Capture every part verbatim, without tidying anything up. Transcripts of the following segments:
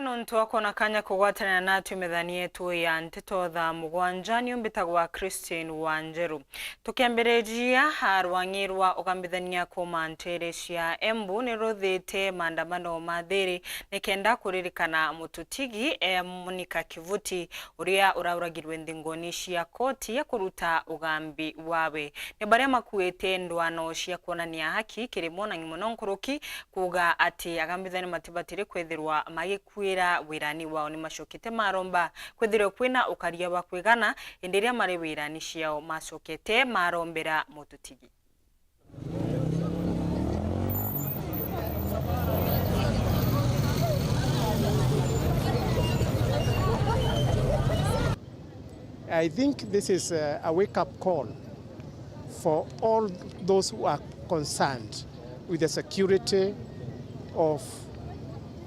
Nontu akwona kanya kugwatanira na atumithania etu ya nteto thaa mugwanja, niu mbitagwa Christine Wanjeru. Tukiambiriria, rwang'i rwa ugambithania kuuma nteere cia Embu ni ruthite maandamano ma thiri nikenda kuririkana mututigi, eh, Monica Kivuti, uria urauragirwe nthinguni cia koti ya kuruta ugambi wawe. Ni baria makuite ndwano cia kwonania haki kiri mwonang'i mono nkuruki, kuuga ati agambithania matibatiri kwithirwa magikuira wirani wao. Ni macokete maromba kwithirwe kwina ukaria bwa kwigana, indi riria mari wirani ciao macokete marombera mututigi. I think this is a, a wake-up call for all those who are concerned with the security of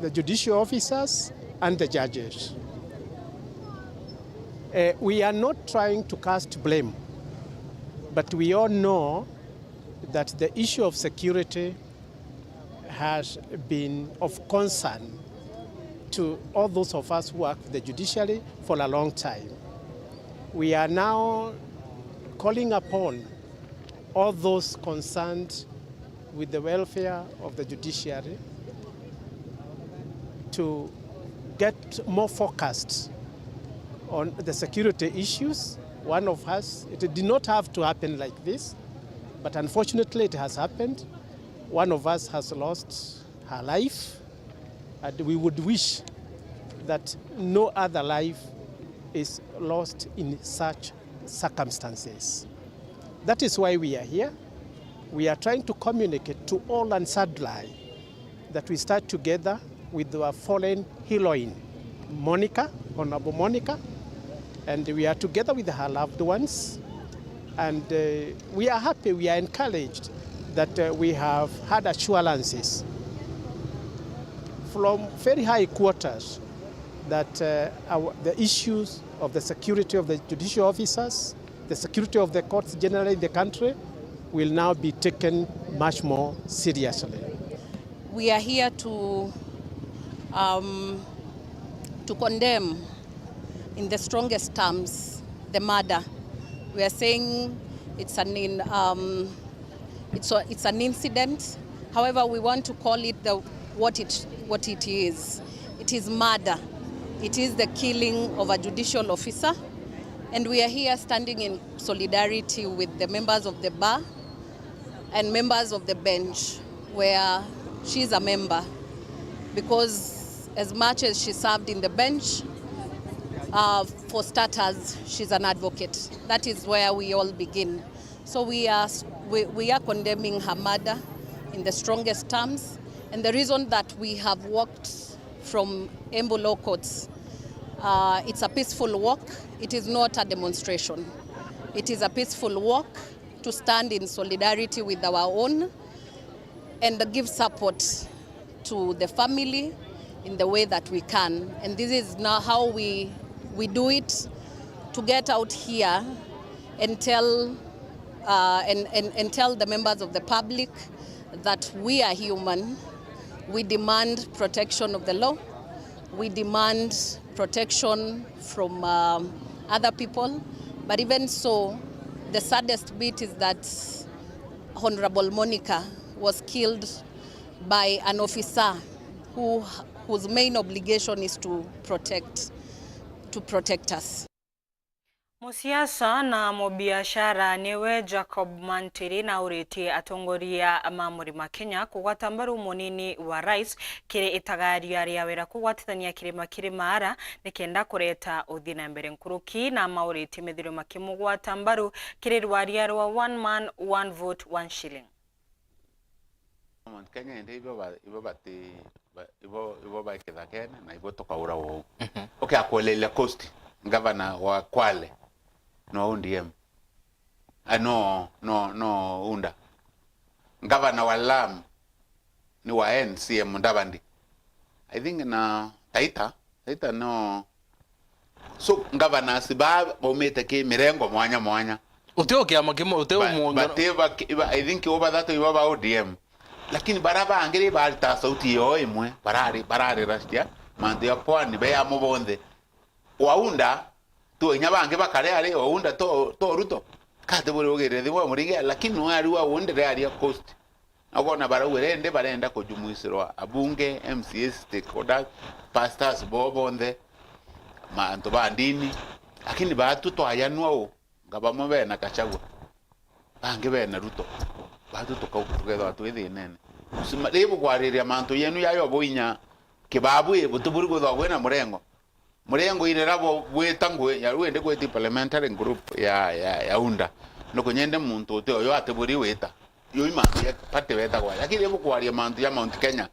the judicial officers and the judges. Uh, we are not trying to cast blame, but we all know that the issue of security has been of concern to all those of us who work with the judiciary for a long time. We are now calling upon all those concerned with the welfare of the judiciary to get more focused on the security issues. One of us, it did not have to happen like this, but unfortunately it has happened. One of us has lost her life, and we would wish that no other life is lost in such circumstances. That is why we are here. We are trying to communicate to all and sundry that we stand together with our fallen heroine, Monica, Honorable Monica, and we are together with her loved ones. And, uh, we are happy, we are encouraged that, uh, we have had assurances from very high quarters that, uh, our, the issues of the security of the judicial officers, the security of the courts generally in the country will now be taken much more seriously. We are here to, um, to condemn in the strongest terms the murder. We are saying it's an in, um, it's a, it's an incident. However, we want to call it the, what it, what it is. It is murder. It is the killing of a judicial officer. And we are here standing in solidarity with the members of the bar and members of the bench where she is a member, because as much as she served in the bench, uh, for starters, she's an advocate. That is where we all begin. So we are, we, we are condemning her murder in the strongest terms. And the reason that we have walked from Embu Law Courts, uh, it's a peaceful walk. It is not a demonstration. It is a peaceful walk to stand in solidarity with our own and give support to the family in the way that we can. And this is now how we, we do it, to get out here and tell, uh, and, and, and tell the members of the public that we are human. We demand protection of the law. We demand protection from, um, other people. But even so, the saddest bit is that Honorable Monica was killed by an officer who, whose main obligation is to protect, to protect us. Musiasa na mubiashara niwe Jacob Mantiri nauritie atongoria ma Murima Kenya kugwata mbaru munini wa rais kiri itagaria ria wira kugwatithania kirima kiri maara nikenda kureta uthii na mbere nkuruki, na mauritie mithiro makimugwata mbaru kiri rwaria rwa one man, one vote, one shilling. Mount Kenya indi ibo ba-, ibo bati-, ba-, ibo, ibo bai kithakene na ibo tukaura uu. Mhm. Ukiakuelelia coast, ngavana wa Kwale no O D M. Ah, no, no, no UDA. Ngavana wa Lamu ni wa N C M Mudavadi. I think na Taita, Taita no So, governors baa baumite ki mirengo mwanya mwanya. Uti o kiama kimwe, uti o Ba- muungano. Bati ba- ba- I think o bathatu ibo ba O D M. Lakini baria bangi ri barita sauti yoo imwe, barari, bararira cia mantu ya pwani, be amo bonthe. Waunda, tu inya bangi bakare ari, waunda to, to Ruto. Kati buri ugirire thimu wa Muringi, lakini no ari wa undi re aria coast. Na ukona barauga rende barenda kujumuisirwa abunge, M C As, stakeholders, pastors bo bonthe, mantu ba ndini. Lakini baatu twayanua u, nga bamwe bena Gachagua, bangi bena Ruto. Baatu tukau-, tukethwa twi thinene. Usima-, ribu kwariria mantu yenu yayo buinya kibabu ibu tuburi kwithwa kwina murengo. Murengo irera bo gwita ngui, ya riu indi gwiti parliamentary group ya, ya, ya UDA. Nukunyende muntu uti oyo atiburi wita. Yo mantu ya party betagwa. Lakini ribu kwaria mantu ya Mount Kenya,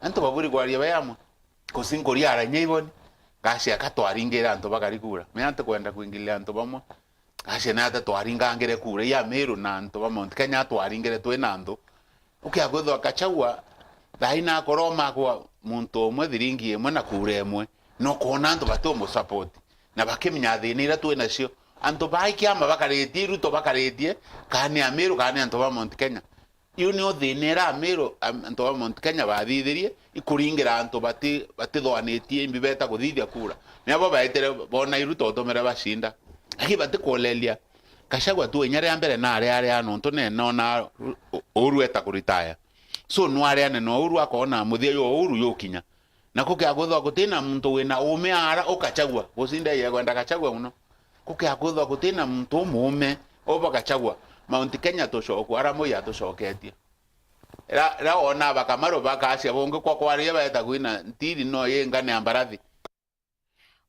antu baburi kwaria be amwe. Kusi nkuriara inya iboni, ngacia ka twaringire antu bakari kura. Me anti kwenda kuingiliria antu bamwe. Ngacia ni ata twaringangire kura ya Meru na antu ba Mount Kenya twaringire twi na antu. Ukia kwithwa Gachagua, thaai nakorwa makwa muntu umwe thiringi imwe na kura imwe, na ukona antu batiumusupport, na bakimenya thina iria twi nacio. Antu ba kiama bakaritie, Ruto bakaritie, kana ni Amiru, kana ni antu ba Mount Kenya. Iu nio thina iria Amiru, am-, antu ba Mount Kenya bathithirie, ikuringira antu bati-, batithwanitie imbi beta kuthithia kura. Niabo baetire boona i Ruto utumire bacinda. Lakini batikuureria. Gachagua tu inya ria mbere naari aria nontu neenona ru-, u-, Uhuru eta kuritaya. So, nwareane na Uhuru akoona muthia jwa Uhuru jukinya. Na kukia kwithwa gutina muntu wina uume aara u Gachagua, gucinda iye kwenda Gachagua muno. Kukia kwithwa gutina muntu umuume uba Gachagua, Mount Kenya tucokwa, ara Moi atucoketie. Ra, ra wona bakamaru bakacia bungi kwa kwaria baeta kwina ntiri no yingane ya mbarathi.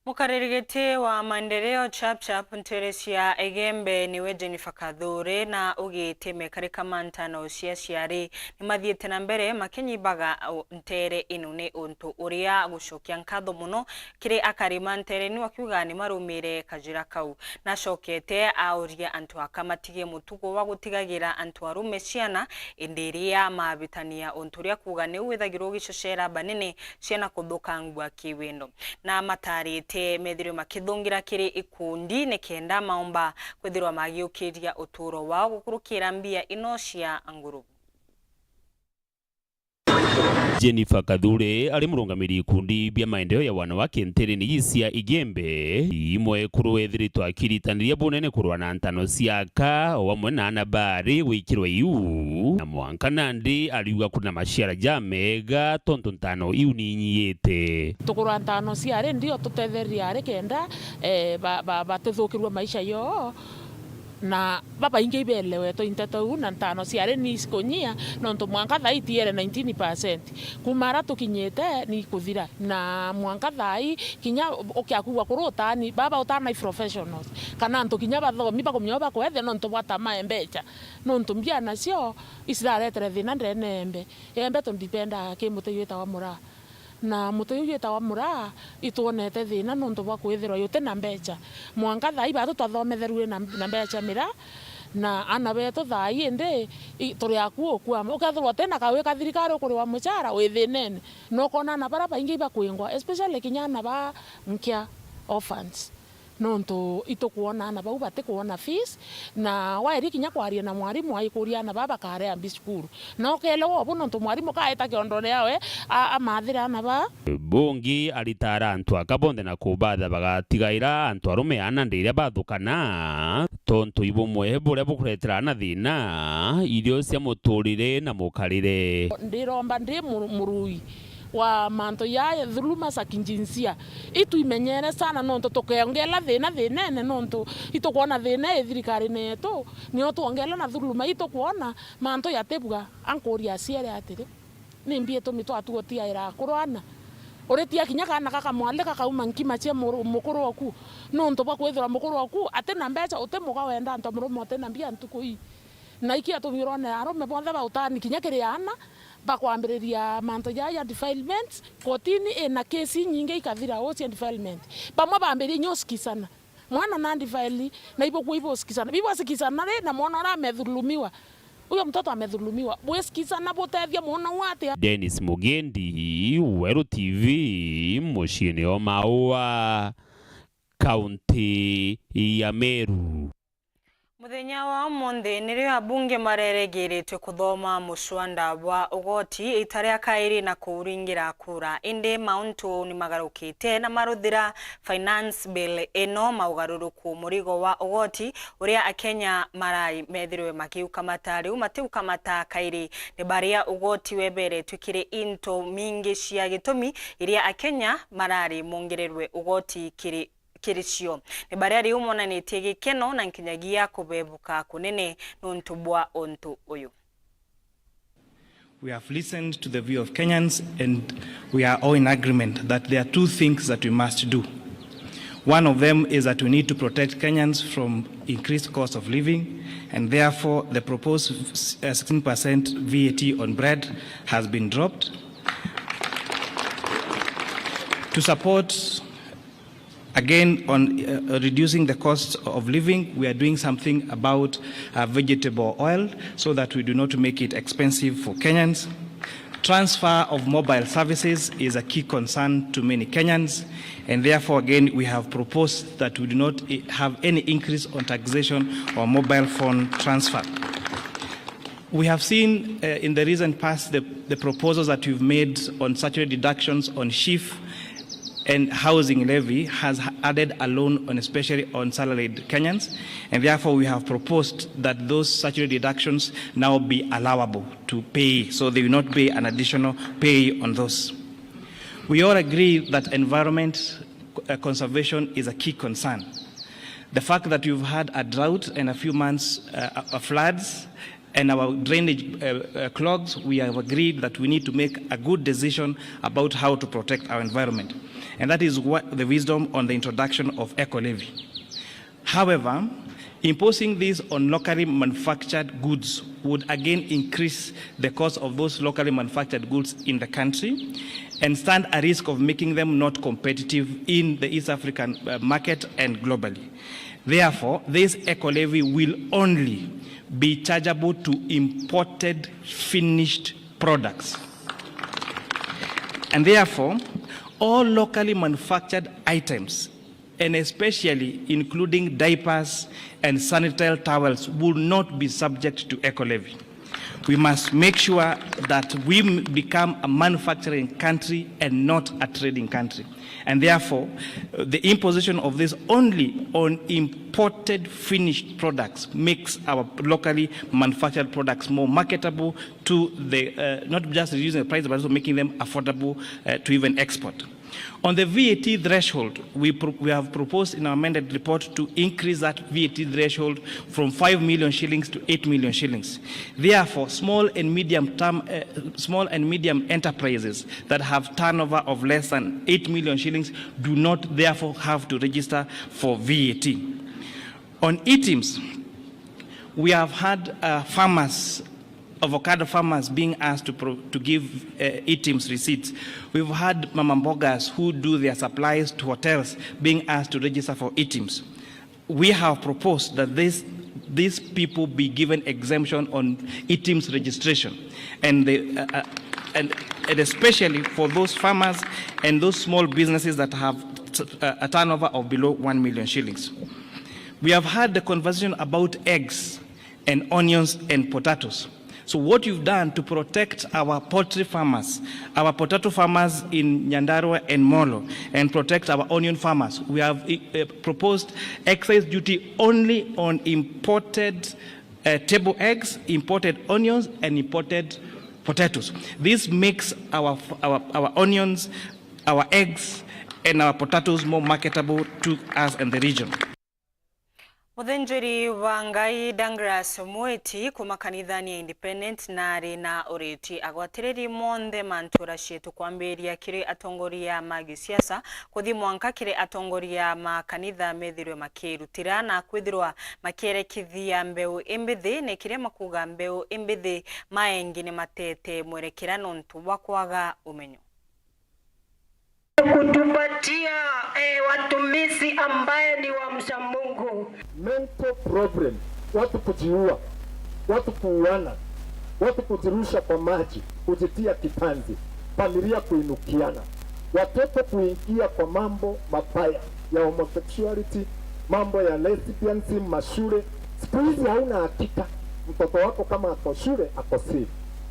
Mukariri giti wa maendeleo Chapchap ntere cia Igembe niwe Jennifer Kathure, na ugite mekari ka mantano cia ciari ni mathiite na mbere makinyibaga u-, ntere ino ni untu uria gucokia nkatho muno kiri akari ma ntere ino, akiuga ni marumire kajira kau. Nacokete auria antu aka matige mutugo wa gutigagira antu arume ciana, indi iria mabitania untu uria kuuga niu withagirwa ugicocera banene ciana kuthukangua kiwendo. Na matarite methirwe makithungira kiri ikundi nikenda maomba kwithirwa magiukiria uturo wao gukurukira mbia ino cia ngurubu. Jennifer Kathure ari murungamiri ikundi bia maendeleo ya wanawake ntereni iji cia Igembe. Imwe ekuru ethiritwe akiritaniria bunene kurwa na ntano cia aka, o amwe na ana baari gwikirwa iu, na mwanka nandi ariuga kuri na maciara jamega tontu ntano iu ni inyiite. Tukurwa ntano cia ari ndio tutetheria ari kenda, eh, ba, ba, batithukirwe maisha yoo. Na babaingi ibelewe twintete uu, na ntano ciari ni ikunyia, nontu mwanka thaa itiere nineteen percent. Kuma ara tukinyite ni ikuthira. Na mwanka thaa ii, kinya ukiakugwa kuri utani, baba utana i professionals, kana antu kinya bathomi bakumenya u bakwethia nontu bwa tamaa e mbecha. Nontu mbia nacio iciraretere thina ndene embe. Embe tundipendaa ki muti jwitawa muraa. Na muti juu jwitawa muraa, itwonete thina nontu bwa kwithirwa juti na mbecha. Mwanka thaa ii baatu twathometherue na, na mbecha miraa, na ana betu thaa ii indi, i, turi aku ukua. Ukethirwa uti na kawi ka thirikari ukuriwa muchara, wi thinene. Na ukona ana baria baingi ibakwingwa, especially kinya ana ba nkia, orphans. Nontu itukwona ana bau batikwona fees, na waeri kinya kwaria na mwarimu, aikuria ana baa bakarea mbi cukuru. Na ukeelewa ubu nontu mwarimu kaeta kiondone yawe, a-, amathire ana baa. Bungi aritaara antu aka bonthe na kubatha bagatigaira antu arume ana ndi iria bathukana, tontu ibumwe buria bukuretera ana thina, irio cia muturire na mukarire. Ndiromba ndi mu-, murui wa mantu ya dhuluma za kijinsia. Itwimenyere sana nontu tukeongela thina thinene nontu itukwona thina i thirikarine yetu, nio twongela na dhuluma itukwona mantu yatibua. Ankuria aciere atiri, nimbi itumi twatu gutiaira akuru ana? Uritia kinya kana gakamwali gakauma nkima cia muru-, mukuru oku nontu bwa kwithirwa mukuru oku ati na mbecha, uti muga wenda antu a murume uti na mbia ntuku ii. Na iki atumi urone arume bonthe ba utani kinya kiri ana, bakwambiriria mantu jaa ja defilement. Kotini ina kesi inyingi ikathira uu cia defilement. Bamwe bambiririe nyo sikisana. Mwana na defile, na ibukua ibusikisana. Bibwasikisana ri, na mwana uria amedhulumiwa. Huyo mtoto amedhulumiwa. Bwisikisana butethia mwana uu atia? Dennis Mugendi, Weru T V, muciini o Maua, kaunti ya Meru. Muthenya wa umunthi nirio abunge mareregiritwe kuthoma mucwanda bwa ugoti ita ria kairi na kuuringira kura, indi mauntu ni magarukite na maruthira Finance Bill ino maugaruruku. Murigo wa ugoti uria Akenya marari methirwe makiukamata riu matiukamata kairi, ni baria ugoti weberetwe kiri into mingi cia gitumi iria Akenya marari mongererwe ugoti kiri kiri cio. Ni baria riu monanitie gikeno na nkinyagia kubebuka kunene nuntu bwa untu uyu. We have listened to the view of Kenyans and we are all in agreement that there are two things that we must do. One of them is that we need to protect Kenyans from increased cost of living, and therefore the proposed, uh, sixteen percent V A T on bread has been dropped. To support, again, on, uh, reducing the cost of living, we are doing something about, uh, vegetable oil so that we do not make it expensive for Kenyans. Transfer of mobile services is a key concern to many Kenyans, and therefore, again, we have proposed that we do not i-, have any increase on taxation on mobile phone transfer. We have seen, uh, in the recent past the, the proposals that we've made on statutory deductions on SHIF and housing levy has h-, added a loan on, especially on salaried Kenyans, and therefore we have proposed that those statutory deductions now be allowable to pay, so they will not pay an additional pay on those. We all agree that environment, uh, conservation is a key concern. The fact that we've had a drought and a few months, uh, of floods and our drainage, uh, uh, clogs, we have agreed that we need to make a good decision about how to protect our environment. And that is what the wisdom on the introduction of eco levy. However, imposing this on locally manufactured goods would again increase the cost of those locally manufactured goods in the country and stand a risk of making them not competitive in the East African, uh, market and globally. Therefore, this eco levy will only be chargeable to imported finished products. And therefore, all locally manufactured items, and especially including diapers and sanitary towels, will not be subject to eco levy. We must make sure that we m-, become a manufacturing country and not a trading country. And therefore, uh, the imposition of this only on imported finished products makes our locally manufactured products more marketable to the, uh, not just reducing the price, but also making them affordable, uh, to even export. On the V A T threshold, we pro-, we have proposed in our amended report to increase that V A T threshold from five million shillings to eight million shillings. Therefore, small and medium term, uh, small and medium enterprises that have turnover of less than eight million shillings do not therefore have to register for V A T. On ITIMS, we have had, uh, farmers, avocado farmers being asked to pro-, to give, uh, ITIMS receipts. We've had mama mbogas who do their supplies to hotels being asked to register for ITIMS. We have proposed that this, these people be given exemption on ITIMS registration, and the, uh, uh, and, and especially for those farmers and those small businesses that have, uh, a turnover of below one million shillings. We have had the conversation about eggs and onions and potatoes. So what you've done to protect our poultry farmers, our potato farmers in Nyandarua and Molo, and protect our onion farmers, we have, uh, proposed excise duty only on imported, uh, table eggs, imported onions, and imported potatoes. This makes our, our, our onions, our eggs, and our potatoes more marketable to us and the region. Muthinjiri wa Ngai Douglas Mwiti kuuma kanithani ya Independent na ari na uriti agwatiriri monthe ma ntura cietu, kwambiria kiri atongoria ma gisiasa kuthi mwanka kiri atongoria ma kanitha methirwe makirutira na kwithirwa makierekithia mbeu imbithi, ni kiria makuga mbeu imbithi, maengi ni matete mwerekera nontu bwa kwaga umenyo. Kutupatia, eh, watumishi ambaye ni wa mcha Mungu. Mental problem, watu kujiua, watu kuuana, watu kujirusha kwa maji, kujitia kitanzi, familia kuinukiana, watoto kuingia kwa mambo mabaya ya homosexuality, mambo ya lesbianism, mashule, Siku hizi hauna hakika mtoto wako kama ako shule, ako safe.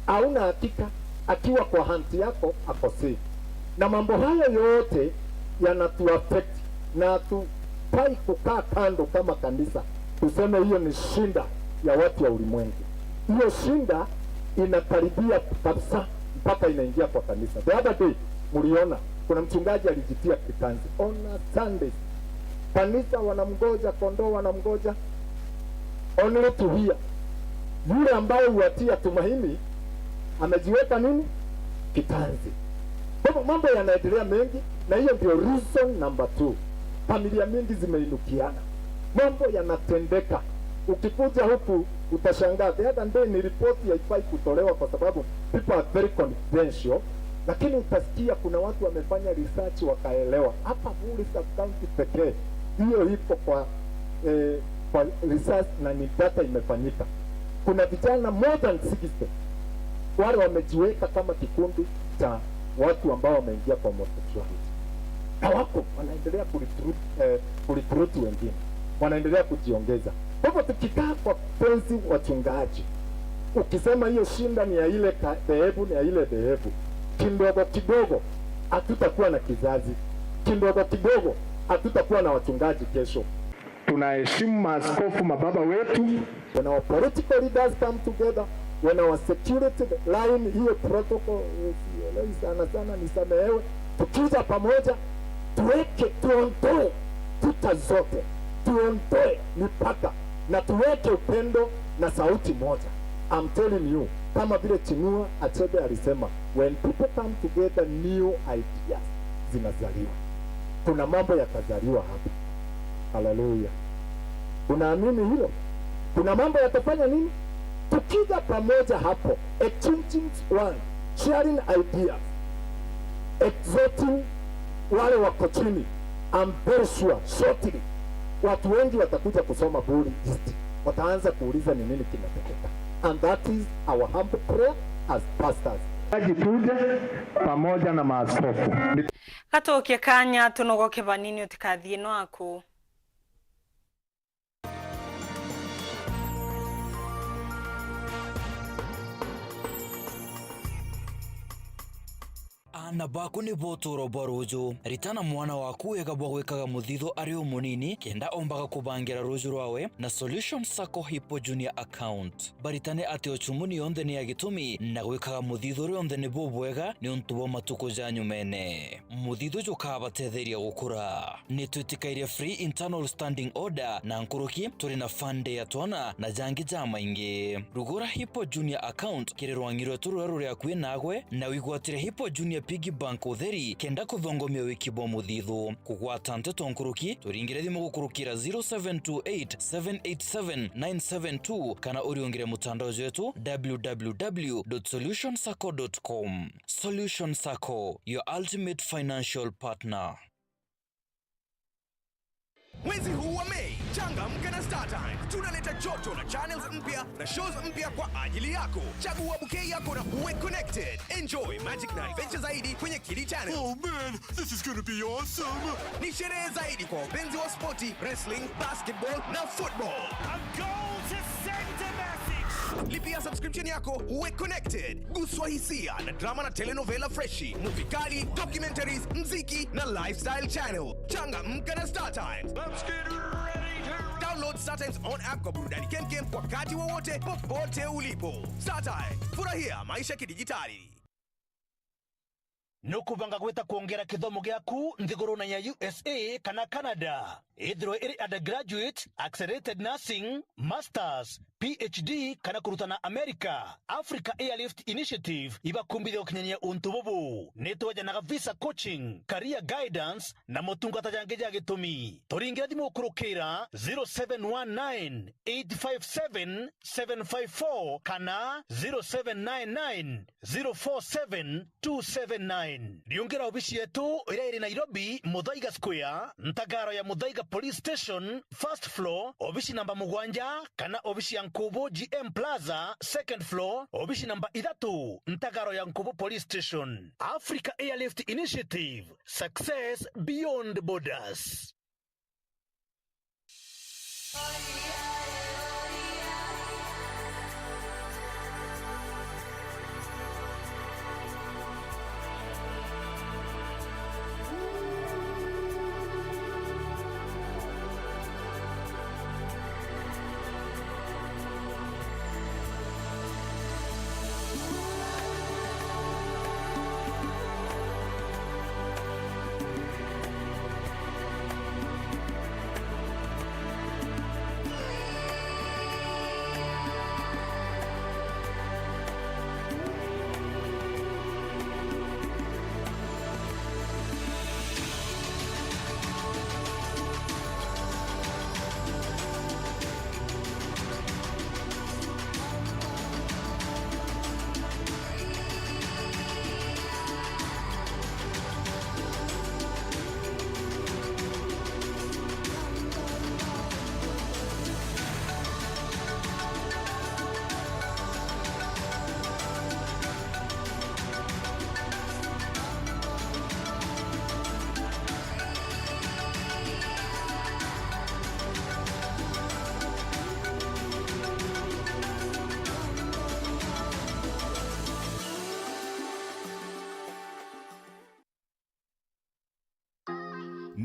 Hauna hakika akiwa kwa hanti yako, ako safe. Na mambo hayo yote yanatuaffect, na hatufai kukaa kando kama kanisa tuseme hiyo ni shinda ya watu wa ulimwengu. Hiyo shinda inakaribia kabisa mpaka inaingia kwa kanisa. The other day, mliona kuna mchungaji alijitia kitanzi on a Sunday. Kanisa wanamgoja, kondoo wanamgoja, only to hear yule ambaye huwatia tumaini amejiweka nini? Kitanzi. Kwa hivyo mambo yanaendelea mengi, na hiyo ndio reason number two. Familia mingi zimeinukiana, mambo yanatendeka. Ukikuja huku utashangaa. The other day ni ripoti haifai kutolewa kwa sababu people are very confidential, lakini utasikia kuna watu wamefanya research wakaelewa. Hapa Buri sub county pekee hiyo iko kwa, eh, kwa research na ni data imefanyika. Kuna vijana more than sixty wale wamejiweka kama kikundi cha watu ambao wameingia kwa homosexuality, na wako wanaendelea kurecruit, eh, kurecruit wengine, wanaendelea kujiongeza. Kwa hivyo tukikaa kwa penzi, wachungaji, ukisema hiyo shinda ni ya ile ka-, dhehebu, ni ya ile dhehebu, kidogo kidogo hatutakuwa na kizazi, kidogo kidogo hatutakuwa na wachungaji kesho. Tunaheshimu maaskofu, mababa wetu. When our political leaders come together, when our security line, hiyo protocol, eh, sielewi sana sana, nisamehewe, tukija pamoja, tuweke, tuondoe kuta zote, tuondoe mipaka na tuweke upendo na sauti moja. I'm telling you, kama vile Chinua Achebe alisema, when people come together, new ideas zinazaliwa. Kuna mambo yatazaliwa hapa. Haleluya! Unaamini hilo? Kuna mambo yatafanya nini? Tukija pamoja hapo, exchanging one, sharing ideas, exhorting wale wako chini. I'm very sure shortly watu wengi watakuja kusoma Buri East, wataanza kuuliza ni nini kinatendeka, and that is our humble prayer as pastors. Tuje pamoja na maaskofu. Gatukie kanya tunogoke banini, utikathie nwaku. Aana baku nibo utuuro bwa ruuju. Ritana mwana waku wega bwa gwikaga muthithu ari umunini, kenda ombaga kubangira ruuju rwawe na Solution Sacco Hippo Junior Account. Baritane ati uchumuni yonthe ni ya gitumi, na gwikaga muthithu rionthe ni bubwega niuntu bwa matuku ja nyumene. Muthithu jukabatetheria gukura. Ni twitikairie free internal standing order na nkuruki turi na fund ya twana na jangi jamaingi. Rugura Hippo Junior Account kiri rwang'i rwetu ruria ruri akui nagwe, na wigwatire Hippo Junior Piggy Bank utheri kenda kuthongomia wiki bwa muthithu. Kugwata nteto nkuruki, turingire thimu gukurukira zero seven two eight, seven eight seven, nine seven two, kana uriungire mutandao jwetu, w w w dot solution sacco dot com. Solution Sacco, your ultimate financial partner. Mwezi huu wa Mei, changamka na StarTimes. Tunaleta joto na channels mpya na shows mpya kwa ajili yako. Chagua bouquet yako na uwe connected. Enjoy magic na adventure zaidi kwenye Kidi Channel. Oh man, this is gonna be awesome! Ni sherehe zaidi kwa wapenzi wa spoti, wrestling, basketball na football. A goal to send a message. Lipia subscription yako uwe connected. Guswa hisia na drama na telenovela freshi, movie kali, documentaries, mziki na lifestyle channel. Changamka na StarTimes. Let's get ready to download StarTimes on app kwa burudani kemkem wakati wowote, popote ulipo. StarTimes, furahia maisha kidijitali. Nukubanga gwita kwongera kithomo giaku nthigurune ya U S A kana Canada? Ithirwe iri undergraduate, accelerated nursing, masters, P H D kana kurutana America, Africa Airlift Initiative ibakumbithia gukinyania untu bubu. Nitwejanaga visa coaching, career guidance na motungata jangi ja gitumi. Turingire thimu gukurukira zero seven one nine, eight five seven, seven five four kana zero seven nine nine, zero four seven, two seven nine. Riungira obici yetu iria iri Nairobi, Muthaiga Square, ntagaro ya Muthaiga Police Station, first floor, obici namba mugwanja, kana obici ya Nkubu G M Plaza, second floor, obici namba ithatu, ntagaro ya Nkubu Police Station. Africa Airlift Initiative, success beyond borders.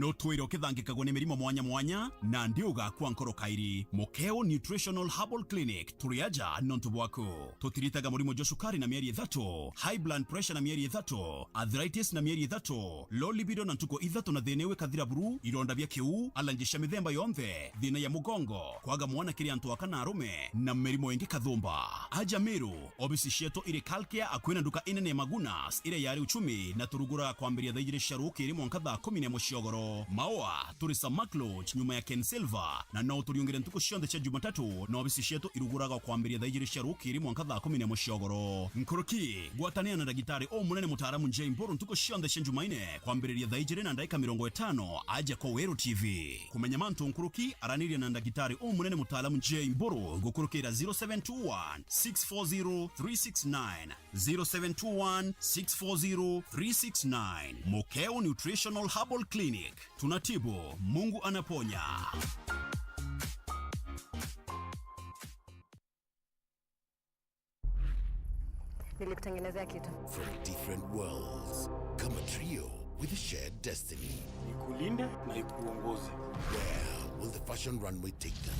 Utwire ukithangikagwa ni mirimo mwanya mwanya, nandi ugakua nkoro kairi. Mukeo Nutritional Herbal Clinic, turi aja nontu bwaku. Tutiritaga murimo jwa cukari na mieri ithatu, high blood pressure na mieri ithatu, arthritis na mieri ithatu, low libido na ntuku ithatu na thina iu ikathira buru, ironda bia kiu, allergy cia mithemba yonthe, thina ya mugongo, kwaga mwana kiri antu aka na arume, na mirimo ingi kathumba. Aja Meru, obisi cietu iri Kalkia, akui na nduka inene ya Magunas, iria yari Uchumi, na turuguraga kwambiria thaa ijiri cia rukiri mwanka thaa kumi na imwe cia ugoro. Maua, turi Samak Lodge, nyuma ya Ken Silver, na no uturiungire ntuku cionthe cia Jumatatu, na obisi cietu iruguraga kwambiria thaa ijiri cia rukiri mwanka thaa kumi na imwe cia ugoro. Nkuruki, gwatanira na ndagitari umunene mutaaramu J Mburu ntuku cionthe cia Jumaine, kwambiriria thaa ijiri na ndaika mirongo itano, aja kwa Weru T V. Kumenya mantu nkuruki, araniria na ndagitari umunene mutaaramu J Mburu gukurukira zero seven two one, six four zero, three six nine, zero seven two one, six four zero, three six nine. Mukeo Nutritional Herbal Clinic. Tunatibu, Mungu anaponya. Nilikutengenezea kitu. From different worlds, come a trio with a shared destiny. Ikulinde na ikuongoze. Where will the fashion runway take them?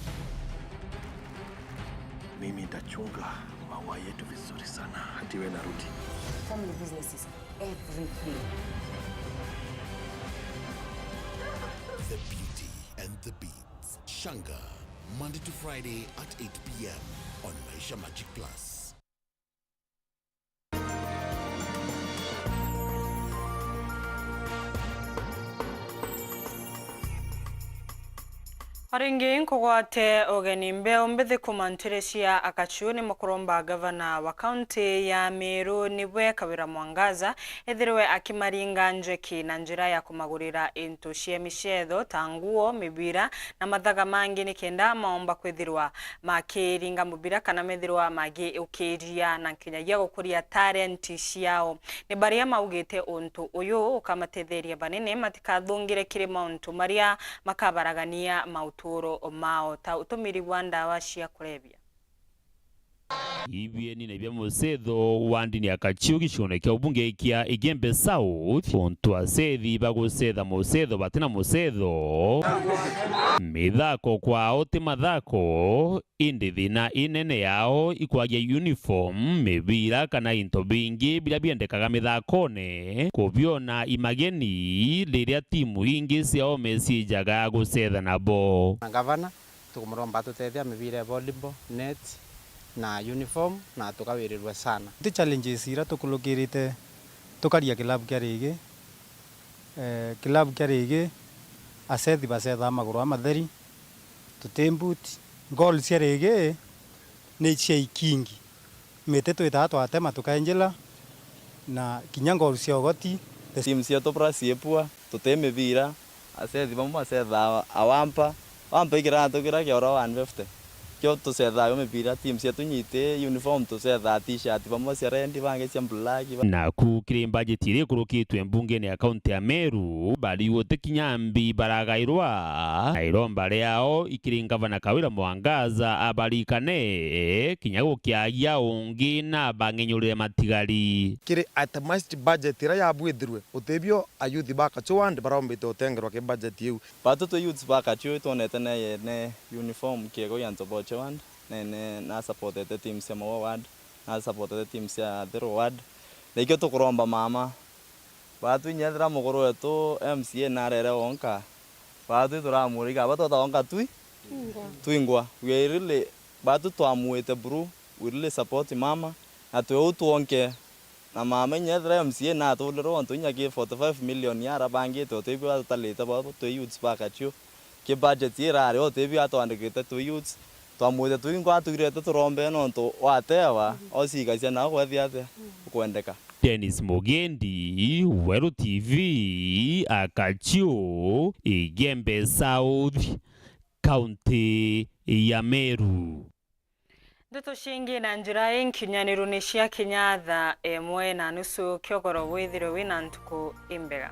Mimi nitachunga maua yetu vizuri sana hadi we narudi. Family business is everything. The Beauty and the Beast. Shanga, Monday to Friday at eight p.m. on Maisha Magic Plus. O ringi nkugwate ugeni mbeu mbithi kuma ntiri cia Akachu ni mukuromba gavana wa kaunti ya Meru nibwe Kawira Mwangaza ethirwe akimaringa njweki na njira ya kumagurira into cia micetho ta nguo, mibira na mathaga mangi, nikenda maomba kwithirwa makiringa mubira kana methirwa magiukiria na nkinyagia gukuria talent ciao. Ni baria maugite untu uyu ukamatetheria banene matikathungire kiri mauntu maria makabaragania mauturo mao, ta utumiri bwa ndawa cia kulevya. Ibienine bia mucetho wa ndini ya Kachiu gicigoone kia ubunge kia Igembe South, untu acethi bagucetha mucetho bati na mucetho. Mithako kwao ti mathako, indi thina inene yao ikwagia uniform, mibira kana into bingi biria biendekaga mithakone, kubiona imageni riria timu ingi ciao mecijaga gucetha nabo. Na gavana, tukumuromba atutethia mibira ya volleyball, net na uniform, na tukawirirwe sana. Ti challenges iria tukulukirite tukaria kilabu kia Rigi. Eh, kilabu kia Rigi, acethi bacethaa maguru amatheri, tuti mbuti. Goal cia Rigi ni cia ikingi. Miti twitaga twatema tukaenjela, na kinya ngoru cia ugoti. Timu cietu bura cii pua, tuti mibira, acethi bamwe bacethaa awampa, wampa ikiratu kiria kia oro one fifty. Kio tucethaa yo mibira, timu cietu nyiti uniform, tucethaa t-shirt bamwe cia red, bangi cia black, ba- Naku kiri mbajeti iria ikurukitwe mbungene ya kaunti ya Meru, bari guti kinya mbi baragairwa, na iromba riao kiri ngavana Kawira Mwangaza abarikane, kinya gukiagia ungi na abang'enyurire matigari. Kiri itemized budget iria yabwithirwe, utibio ayuthi ba Kachu ward barombite utengerwa ki budget iu. Batu twi youths ba Kachu twonete ne yene uniform kiego ya Ntoboche ward, nene na supportete team cia Maua ward, na supportete team cia Thero ward. Na ikio tukuromba mama, Batwinyethira mukuru wetu M C A narere wonka, batwi turamuriga, batweta wonka twi? Twingwa. Twingwa. We are really, batwi twamuite buru, we really support mama, na twi uu twonke. Na mama inyethira M C A natulirwe ontu inya ki forty five million arabangite, utibio atutarite bo twi youths ba Kachu. Ki budget irari, utibio atwandikite twi youths, twamwite twingwa atwirete turombe nontu watewa, ociikacia nao kwethia atia? Ukwendeka. Dennis Mugendi, Weru T V, Akachu, Igembe South, County ya Meru. Ndeto cingi na njira inkinyaniru ni cia kinya thaa imwe na nusu kiogoro, withirwe wina ntuku imbega.